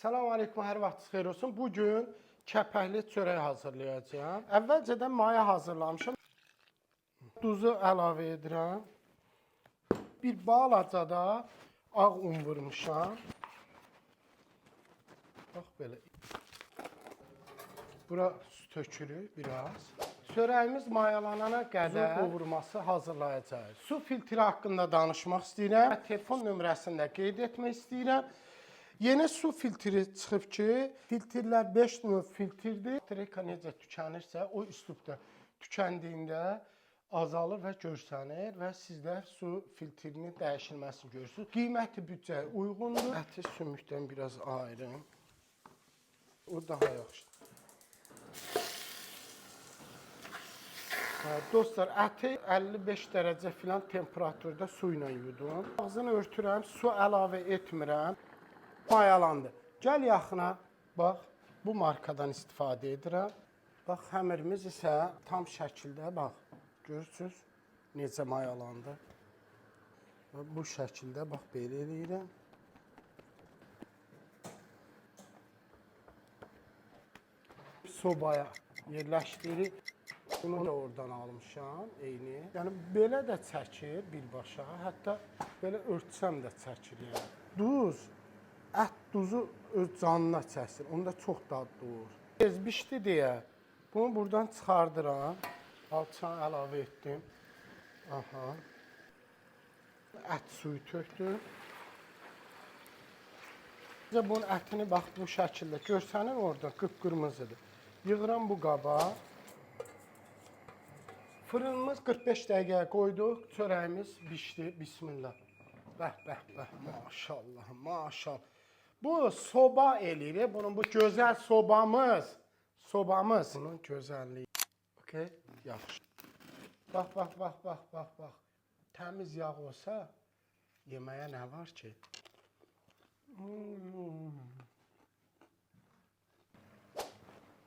Salam aleyküm, hər vaxtınız xeyir olsun. Bu gün kəpəkli çörək hazırlayacağam. Əvvəlcədən maya hazırlamışam. Duzu əlavə edirəm. Bir balaca da ağ un vurmuşam. Bax belə. Bura su tökürük biraz. Çörəyimiz mayalanana qədər qovurması hazırlayacağıq. Su filtri haqqında danışmaq istəyirəm. Telefon nömrəsini də qeyd etmək istəyirəm. Yeni su filtri çıxıb ki, filtrlər 5 növ filtrdir. Treka necə tükənirsə, o üslubda tükəndiyində azalır və görsənir və sizdə su filtrinin dəyişilməsini görürsünüz. Qiyməti büdcəyə uyğundur. Əti sümükdən biraz ayırın. O daha yaxşıdır. Dostlar, əti 55 dərəcə filan temperaturda su ilə yudum. Ağzını örtürəm, su əlavə etmirəm. Mayalandı. Gəl yaxına, bax, bu markadan istifadə edirəm. Bax, xəmirimiz isə tam şəkildə, bax, görürsünüz necə mayalandı. Və bu şəkildə, bax, belə eləyirəm. Sobaya yerləşdiririk. Bunu da oradan almışam, eyni. Yəni belə də çəkir birbaşa, hətta belə örtsəm də çəkir yəni. Duz, ət duzu öz canına çəksin. Onda çox dadlı olur. Tez bişdi deyə bunu buradan çıxardıram. Alçanı əlavə etdim. Aha. Ət suyu tökdüm. Bunun ətini bax bu şəkildə görsənir orada qıpqırmızıdır. Yığıram bu qaba. Fırınımız 45 dəqiqəyə qoyduq. Çörəyimiz bişdi. Bismillah. Bəh, bəh, bəh. Maşallah, maşallah. Bu soba eləyir. Bunun bu gözəl sobamız. Sobamız. Bunun gözəlliyi. Okay, yaxşı. Bax, bax, bax, bax, bax, bax. Təmiz yağ olsa yeməyə nə var ki?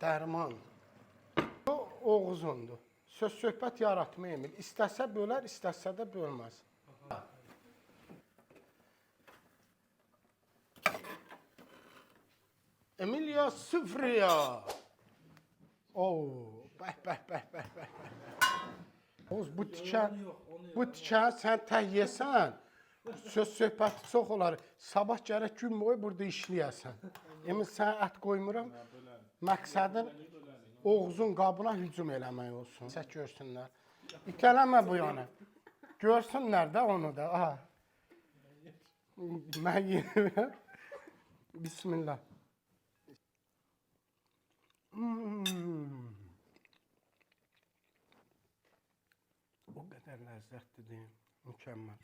Dərman. Bu Oğuzundur. Söz söhbət yaratma Emil. İstəsə bölər, istəsə də bölməz. Emilia Süfriya. Oo, bəh bəh bəh bəh bəh. Oğuz bu tikə, bu tikə sən tək yesən, söz söhbəti çox olar. Sabah gərək gün boyu burada işləyəsən. Emil sənə ət qoymuram. Məqsədin Oğuzun qabına hücum eləmək olsun. Çək görsünlər. İtələmə bu yana. Görsünlər də onu da. Aha. Mən yeyirəm. Bismillah. O qədər ləzzətlidir. Mükəmməl.